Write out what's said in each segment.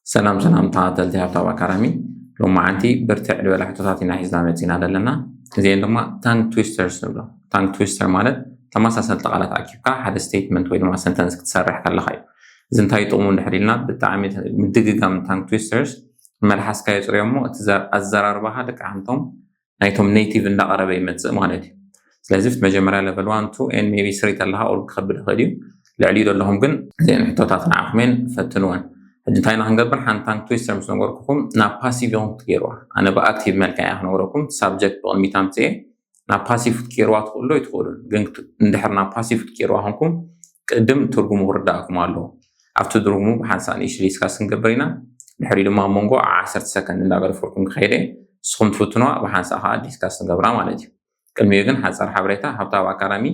ሰላም ሰላም ተኸታተልቲ ሃብታም ኣካዳሚ፣ ሎማዓንቲ ብርትዕ ዝበለ ሕቶታት ኢና ሒዝና መፂና ዘለና። እዚአን ድማ ታንግ ትዊስተርስ ንብሎ። ታንግ ትዊስተር ማለት ተመሳሰልቲ ቃላት ኣኪብካ ሓደ ስቴትመንት ወይ ድማ ሰንተንስ ክትሰርሕ ከለካ እዩ። እዚ እንታይ ጥቕሙ እንድሕር ኢልና፣ ብጣዕሚ ምድግጋም ታንግ ትዊስተርስ መልሓስካ የፅርዮ እሞ እቲ ዘ- ኣዘራርባኻ ደቂ ሓንቶም ናይቶም ኔቲቭ እንዳቐረበ ይመፅእ ማለት እዩ። ስለዚ ኣብቲ መጀመርያ ለቨል ዋን ቱ ኤን ሜቢ ስሪ ተለካ ኦር ክኸብድ ይኽእል እዩ። ልዕሊኡ ዘለኹም ግን እዚአን ሕቶታት ንዓኹም እየን፣ ፈትንወን። ሕጂ እንታይ ኢና ክንገብር? ሓንቲ ታንግ ትዊስተር ምስ ነገርኩኹም ናብ ፓሲቭ ኢኹም ክትገይርዋ። ኣነ ብኣክቲቭ መልክዕ እየ ክነግረኩም። ሳብጀክት ብቕድሚት ኣምፅኤ ናብ ፓሲቭ ክትቀይርዋ ትኽእሉ ዶ ይትኽእሉን? ግን ክት- እንድሕር ናብ ፓሲቭ ክትቀይርዋ ኮንኩም ቅድም ትርጉሙ ክርዳእኩም ኣለዎ። ኣብቲ ትርጉሙ ብሓንሳእ ንእሽተይ ዲስካስ ክንገብር ኢና። ድሕሪ ድማ ኣብ መንጎ ዓሰርተ ሰከንድ እንዳገደፈኩም ክኸይደ ንስኹም ትፍትንዋ፣ ብሓንሳእ ከዓ ዲስካስ ንገብራ ማለት እዩ። ቅድሚኡ ግን ሓፃር ሓበሬታ፣ ሃብታም ኣካዳሚ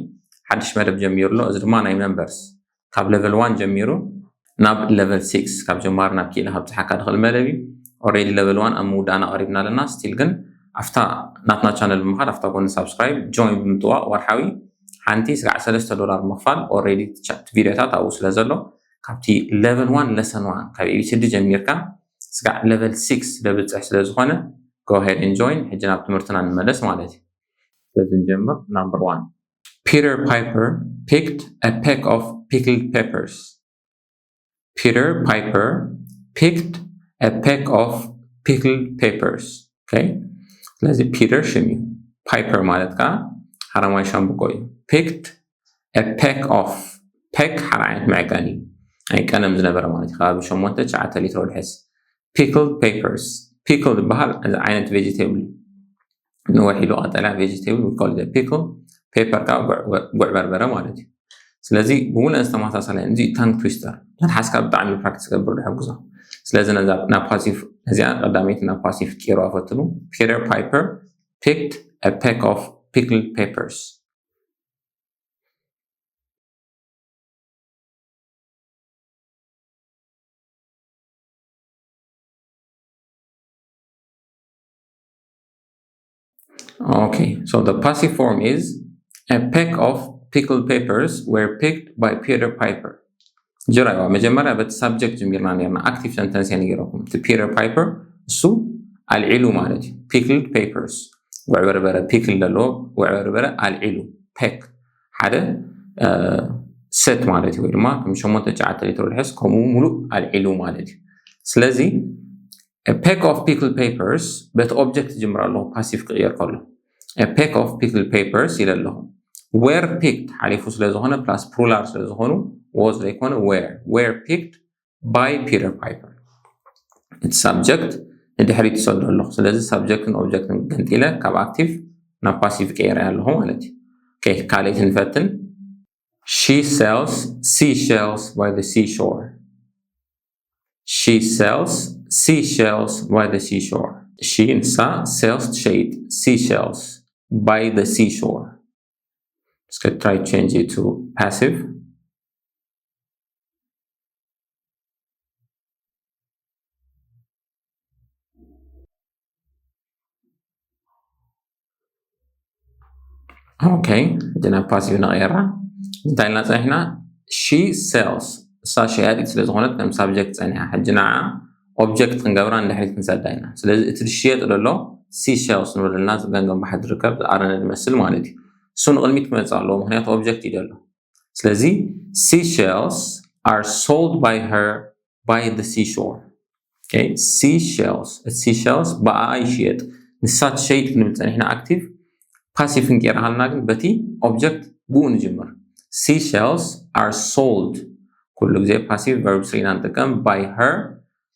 ሓድሽ መደብ ጀሚሩ ኣሎ። እዚ ድማ ናይ መንበርስ ካብ ለቨል ዋን ጀሚሩ ናብ ለቨል ሲክስ፣ ካብ ጀማሪ ናብ ክኢላ ከብፅሓካ ዝኽእል መደብ እዩ። ኦልሬዲ ለቨል ዋን ኣብ ምውዳእና ቀሪብና ኣለና። ስቲል ግን ኣብታ ናትና ቻነል ብምኻድ ኣብታ ጎኒ ሳብስክራይብ ጆይን ብምጥዋቕ ወርሓዊ ሓንቲ ስጋዕ ሰለስተ ዶላር ምኽፋል ኦልሬዲ ቪዲዮታት ኣብኡ ስለ ዘሎ ካብቲ ለቨል ዋን ለሰን ዋን ካብ ኤቢሲዲ ጀሚርካ ስጋዕ ለቨል ሲክስ ለብፅሕ ስለ ዝኾነ go ahead and join። ሕጂ ናብ ትምህርትና ንመለስ ማለት እዩ። ስለዚ ንጀምር። Number one, Peter Piper picked a peck of pickled peppers. Peter Piper picked a peck of pickled peppers. Okay? ስለዚ ፒተር ሽም እዩ። ፓይፐር ማለት ከዓ ሓረማይ ሻምብቆ እዩ። Picked a peck of፣ ፔክ ሓደ ዓይነት መዕቀኒ እዩ። ናይ ቀለም ዝነበረ ማለት እዩ። ከባቢ ሸሞንተ ትሽዓተ ሊትሮ ድሕስ። Pickled peppers፣ ፒክል ዝበሃል እዚ ዓይነት ቬጂቴብል እዩ። ንውሕ ኢሉ ቀጠልያ ቬጂቴብል we call it a pickle፣ ፔፐር ከዓ ጉዕ በርበረ ማለት እዩ። ስለዚ ብምሉእ ዝተመሳሰለ እዩ። እዚ ታንግ ትዊስተር መልሓስካ ብጣዕሚ ፕራክቲስ ገብር ዝሕግዞ። ስለዚ ነዛ ናብ ፓሲቭ፣ ነዚኣ ቀዳመይቲ ናብ ፓሲቭ ቀይርዋ ፈትኑ። Peter Piper picked a peck of pickled peppers። Okay, so the passive form is a peck of pickled peppers were picked by Peter Piper. ጅራይዋ መጀመርያ በቲ ሳብጀክት ጀሚርና ነርና፣ ኣክቲቭ ሰንተንስ እየ ነጊረኩም። እቲ ፒተር ፓይፐር እሱ ኣልዒሉ ማለት እዩ። Pickled peppers፣ ጉዕ በርበረ፣ ፒክል ዘለዎ ጉዕ በርበረ ኣልዒሉ። ፔክ ሓደ ሰት ማለት እዩ፣ ወይ ድማ ከም ሸሞንተ ትሽዓተ ሊትሮ ድሕስ ከምኡ ሙሉእ ኣልዒሉ ማለት እዩ። ስለዚ peck of pickled peppers በቲ ኦብጀክት ይጅምር ኣለኹ፣ ፓሲቭ ክቕየር ከሎ። Peck of pickled peppers ኢለ ኣለኹ። Were picked ሓሊፉ ስለ ዝኾነ ፕላስ ፕሉራል ስለ ዝኾኑ፣ ወዝ ዘይኮነ were፣ were picked by Peter Piper። እቲ ሳብጀክት ንድሕሪት ይሰዶ ኣለኹ። ስለዚ ሳብጀክትን ኦብጀክትን ገንጢለ ካብ ኣክቲቭ ናብ ፓሲቭ ቀይረ ኣለኹ ማለት እዩ። ካልኣይቲ ንፈትን። She sells seashells by the seashore. She sells seashells by the seashore. She ንሳ፣ ሴልስ ትሸይጥ፣ seashells by the seashore. Let's go try change it to passive. Okay, ሕጂ ናብ ፓሲቭ ነቐየራ። እንታይ ኢና ፀኒሕና? She sells፣ እሳ ሸያጢት ስለ ዝኾነት ከም ሳብጀክት ፀኒሓ። ሕጂ ንዓ ኦብጀክት ክንገብራ ንድሕሪት ክንሰዳ ኢና። ስለዚ እቲ ዝሽየጥ ዘሎ ሲ ሸልስ ንብለና ገንገን ባሕሪ ዝርከብ ዝኣረነ ዝመስል ማለት እዩ። እሱ ንቕድሚት ክመፅእ ኣለዎ፣ ምክንያቱ ኦብጀክት እዩ ዘሎ። ስለዚ seashells are sold by her by the seashore። Seashells፣ እቲ seashells ብኣኣ ይሽየጥ። ንሳ ትሸይጥ ክንብል ፀኒሕና ኣክቲቭ፣ ፓሲቭ ክንቀይራ ሃልና ግን በቲ ኦብጀክት ብኡ ንጅምር። Seashells are sold፣ ኩሉ ግዜ ፓሲቭ ቨርብ ስሪ ኢና ንጥቀም። By her፣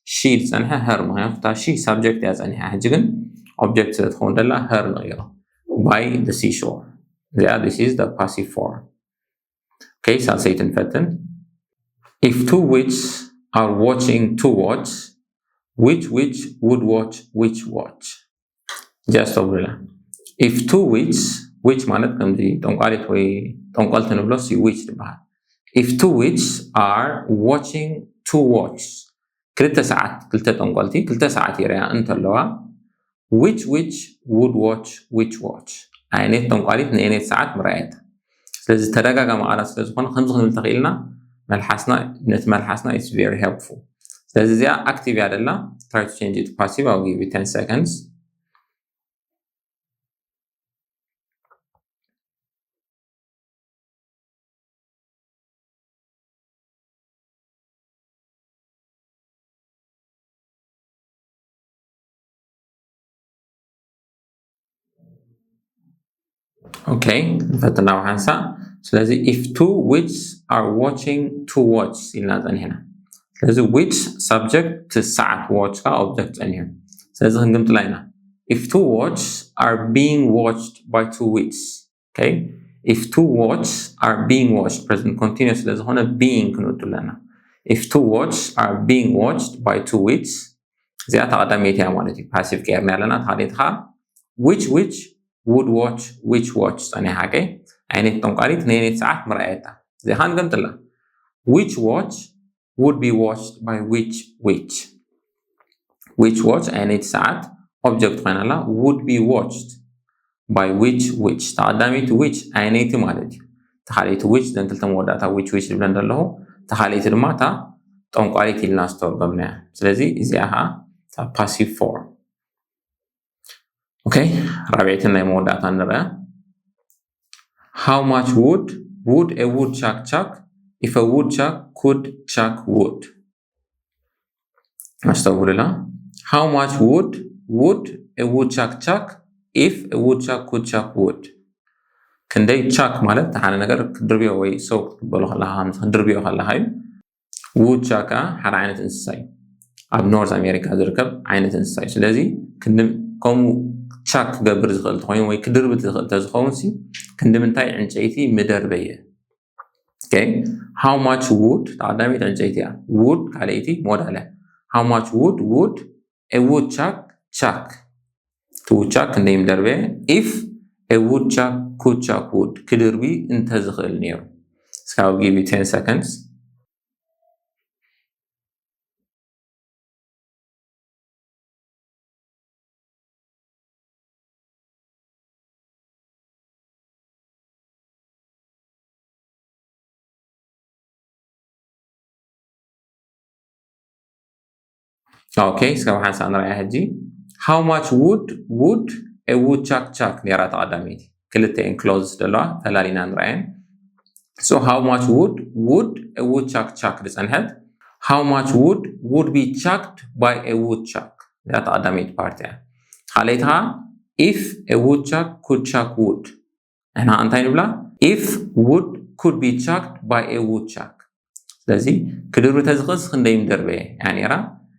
ሺ ዝፀንሐ ሄር፣ ምክንያቱ እታ ሺ ሳብጀክት እያ ፀኒሓ። ሕጂ ግን ኦብጀክት ስለትኸውን ደላ ሄር ንቕይሮ። By the seashore። እዚኣ this is the passive form። ሳልሰይቲ ንፈትን። If two witches are watching two watches, which witch would watch which watch? ጀስት ብላ። If two witches፣ ዊች ማለት ከምዚ ጠንቋሊት ወይ ጠንቋልቲ ንብሎ ሲ ዊች ትበሃል። If two witches are watching two watches፣ ክልተ ሰዓት፣ ክልተ ጠንቋልቲ ክልተ ሰዓት ይረያ እንተለዋ፣ which witch would watch which watch? ኣየነየት ጠንቋሊት ንየነየት ሰዓት ምረኣየት? ስለዚ ተደጋጋሚ ቃላት ስለ ዝኾነ ከምዚ ክንብል ተኽኢልና መልሓስና፣ ነቲ መልሓስና it's very helpful። ስለዚ እዚኣ ኣክቲቭ እያ ደላ። Try to change it to passive. I'll give you ten seconds. Okay, ንፈትና ሓንሳ። ስለዚ if two witches are watching two watches ኢልና ጸኒሕና። ስለዚ which subject፣ ሰዓት፣ watch ከኣ object ጸኒሑ። ስለዚ ክንግምጥላ ኢና። If two watches are being watched by two witches. Okay? If two watches are being watched, present continuous ስለ ዝኾነ being ክንውዱ ኣለና። If two watches are being watched by two witches፣ እዚኣ ተቐዳመይቲ እያ ማለት እዩ። ፓሲቭ ገይርና ኣለና። ተኻሊእቲ ኸዓ which witch would watch which watch ጸኒሓ። Okay? ኣየነይቲ ጠንቋሊት ነየነይቲ ሰዓት ምርኣየታ? እዚኣ ኸዓ ንገምጥላ። Which watch would be watched by which witch? Which watch ኣየነይቲ ሰዓት object ኮይና ኣላ። Would be watched by which witch? ተቐዳመይቲ which ኣየነይቲ ማለት እዩ። ተኻሊእቲ which፣ ዘን ክልተ መወዳእታ which which ዝብለን ዘለኹ፣ ተኻሊእቲ ድማ እታ ጠንቋሊት ኢልና ዝተርጎምናያ። ስለዚ እዚኣ ኸዓ እታ ፓሲቭ ፎርም። Okay፣ ራብዐይትን ናይ መወዳእታ ንርኣ። How much wood would a woodchuck chuck if a woodchuck could chuck wood? ኣስተውዕሉላ። How much wood would a woodchuck chuck if a woodchuck could chuck wood? ክንደይ ቻክ ማለት ሓደ ነገር ክድርብዮ ወይ ሰው ክትበሎ ከለኻ፣ ከምዚ ክድርብዮ ከለኻ እዩ። ውድ ቻክ ከዓ ሓደ ዓይነት እንስሳ እዩ። ኣብ ኖርዝ ኣሜሪካ ዝርከብ ዓይነት እንስሳ እዩ። ስለዚ ክንዲ-፣ ከምኡ ቻክ ክገብር ዝኽእል እንተኾይኑ ወይ ክድርቢ ዝኽእል እንተዝኸውን ሲ፣ ክንዲ ምንታይ ዕንጨይቲ ምደርበየ? Okay? How much wood? ተቐዳሚት ዕንጨይቲ እያ። Wood ካልኣይቲ ሞዳል እያ። How much wood would a woodchuck chuck? እቲ ውድቻክ ክንደይ ምደርበየ? If a woodchuck could chuck wood፣ ክድርቢ እንተዝኽእል ነይሩ። እስከ I'll give you ten seconds. Okay፣ እስከ ብሓንሳእ ንርኣያ ሕጂ። How much wood would a woodchuck chuck? ነይራ ተቐዳመይቲ። ክልተ እየን ክሎዝ ዘለዋ፣ ፈላሊና ንርኣየን። So how much wood would a woodchuck chuck ዝጸንሐት? How much wood would be chucked by a woodchuck? እዛ ተቐዳመይቲ ፓርቲ እያ። ካልኣይቲ ኸዓ if a woodchuck could chuck wood። ንሕና እንታይ ንብላ? If wood could be chucked by a woodchuck። ስለዚ ክድርቢ ተዝኽእልሲ ክንደይ ምደርበየ እያ ነይራ።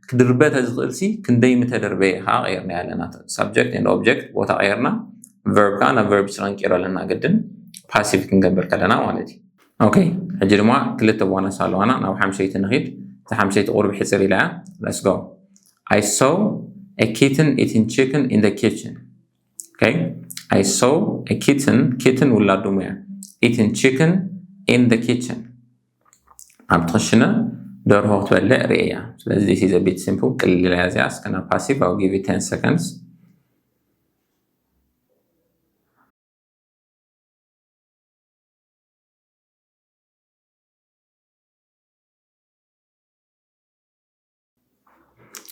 ክድርበ ተዝኽእልሲ ክንደይ ምተደርበየ ኸዓ ቀይርና ኣለና። Subject and object ቦታ ቀይርና፣ ቨርብ ከዓ ናብ ቨርብ ስለ ንቀይሮ ኣለና፣ ግድን ፓሲቭ ክንገብር ከለና ማለት እዩ። ኦኬ፣ ሕጂ ድማ ክልተ ቦነስ ኣለዋና። ናብ ሓምሸይቲ ንኺድ። እታ ሓምሸይቲ ቁሩብ ሕፅር ኢላ እያ። Let's go. I saw a kitten eating chicken in the kitchen. Okay? I saw a kitten, kትን ውላድ ድሙ እያ። Eating chicken in the kitchen. ኣብ ክሽነ ደርሆ ክትበልዕ ርእየ እያ። ስለዚ this is a bit simple፣ ቅልል ኢላ እያ እዚኣ። እስከ ናብ ፓሲቭ፣ I'll give you ten seconds.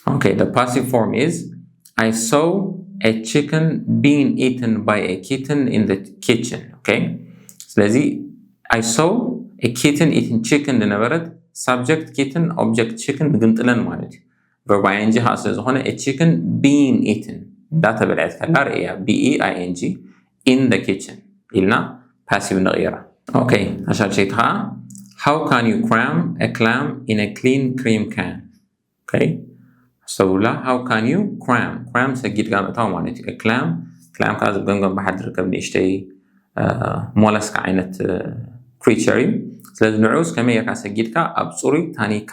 Okay, the passive form is I saw a chicken being eaten by a kitten in the kitchen. Okay? ስለዚ I saw a kitten eating chicken ዝነበረት subject kitten፣ object chicken ንግምጥለን ማለት እዩ። Verb ing ከዓ ስለ ዝኾነ a chicken being eaten፣ እንዳተበልዐት ከላ ርእያ፣ B E I N G in the kitchen ኢልና ፓሲቭ ንቕይራ። ኦኬ፣ ሻልሸይቲ ከዓ how can you cram a clam in a clean cream can? ኦኬ፣ ኣስተውላ። How can you cram? Cram ሰጊድካ ምእታው ማለት እዩ። A clam፣ clam ከዓ ኣብ ገምገም ባሕሪ ዝርከብ ንእሽተይ፣ እ፣ ሞለስካ ዓይነት፣ እ፣ ክሪቸር እዩ። ስለዚ ንዑስ ከመይ ጌርካ ሰጊድካ ኣብ ፅሩይ ታኒካ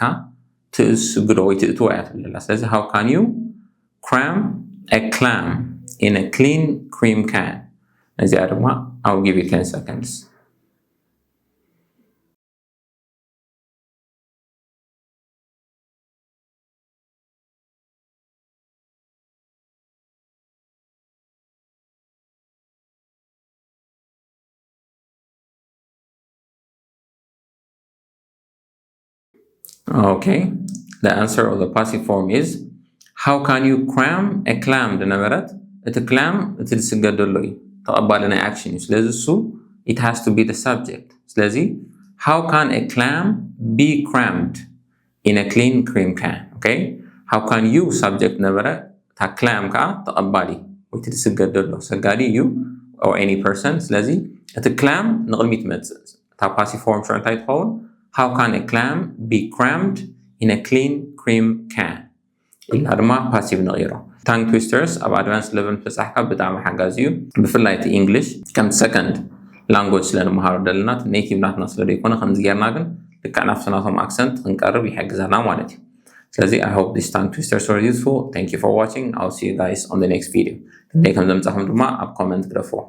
ትእስግዶ ወይ ትእትዎ እያ ትብል ዘላ። ስለዚ how can you cram a clam in a clean cream can? ነዚኣ ድማ I'll give you ten seconds. ኦኬ፣ The answer of the passive form is, how can you cram a clam? ዝነበረት እቲ clam እቲ ዝስገደሎ እዩ፣ ተቐባሊ ናይ action እዩ። ስለዚ እሱ it has to be the subject። ስለዚ how can a clam be crammed in a clean cream can? Okay? How can you subject ነበረ፣ እታ clam ከዓ ተቐባሊ ወይ እቲ ዝስገደሎ ሰጋዲ እዩ፣ or any person። ስለዚ እቲ clam ንቕድሚት ትመፅእ። እታ passive form ሽዑ እንታይ ትኸውን? How can a clam be crammed in a clean cream can? ኢልና ድማ passive ንቕይሮ። Tongue twisters ኣብ advanced level ምብፃሕካ ብጣዕሚ ሓጋዚ እዩ። ብፍላይ እቲ English ከም second language ስለ ንምሃሮ ዘለና፣ እቲ native ናትና ስለ ዘይኮነ፣ ከምዚ ጌርና ግን ልክዕ ናብቲ ናቶም accent ክንቀርብ ይሕግዘና ማለት እዩ። ስለዚ I hope these tongue twisters were useful. Thank you for watching. I'll see you guys on the next video። ክንደይ ከም ዘምጻኹም ድማ ኣብ comment ግደፍዎ።